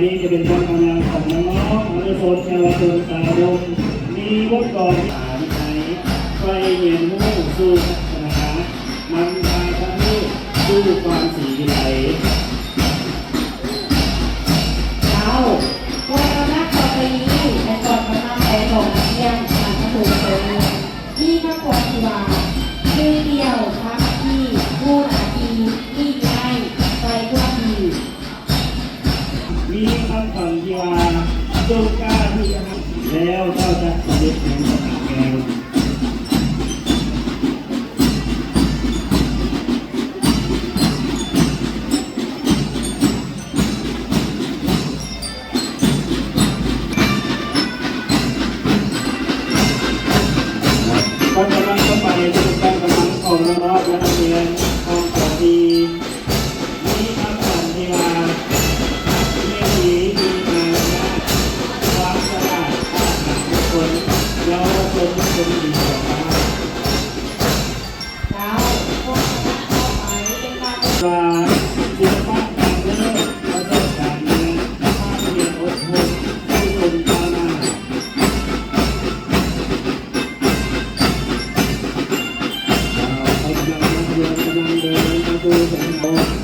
ນີ້ຈະເປັນກອງກຳລັງຂອງນ້ອງໆ ເຍົາວະຊົນ ເຍົາວະຊົນຕາດົມ ມີບົດກອນ ມະຫາວິທະຍາໄລ ໄຟຮຽນຮູ້ສູ່ສາສະໜາ ນຳພາປະເທດສູ່ຄວາມສີວິໄລ. ເຈົ້າ, ກອງກຳລັງຕໍ່ໄປນີ້ແມ່ນກອງກຳລັງຂອງນັກຮຽນຊັ້ນປະຖົມເລີຍ ມີຄຳຂວັນທີ່ວ່າ ໜຶ່ງດຽວ ສາມັກຄີ ຮູ້ໜ້າທີ່ ມີວິໄນ ໃສ່ຄວາມດີ. ມີຄຳຂວັນທີ່ວ່າ ຈົ່ງກ້າທີ່ຈະຮັກ ແລ້ວເຈົ້າຈະສຳເລັດໃນສະຖານແຫ່ງ. ກອງກຳລັງຕໍ່ໄປ ເປັນກອງກຳລັງຂອງນ້ອງໆ ແລະ ນັກຮຽນຫ້ອງ ປ.ສີ່ ມີຄຳຂວັນທີ່ວ່າ ເມດດີ ມີມາລະຍາດ ຄວາມສະຫຼາດ ອາດຫາບຸກຄົນ ເຍົາວະຊົນຄົນດີຂອງບ້ານ. ເຈົ້າ, ພວກຄະນະຕໍ່ໄປເປັນການ ວ່າ ສິລະປະການເລີດ ປະສົບການເມືອງ ຄວາມຂະຫຍັນອົດທົນ ຜູ້ຊົນກ້າວໜ້າ. ເຈົ້າ, ກຳລັງນັກຮຽນກຳລັງເດີນເຂົ້າສູ່ແຖວ.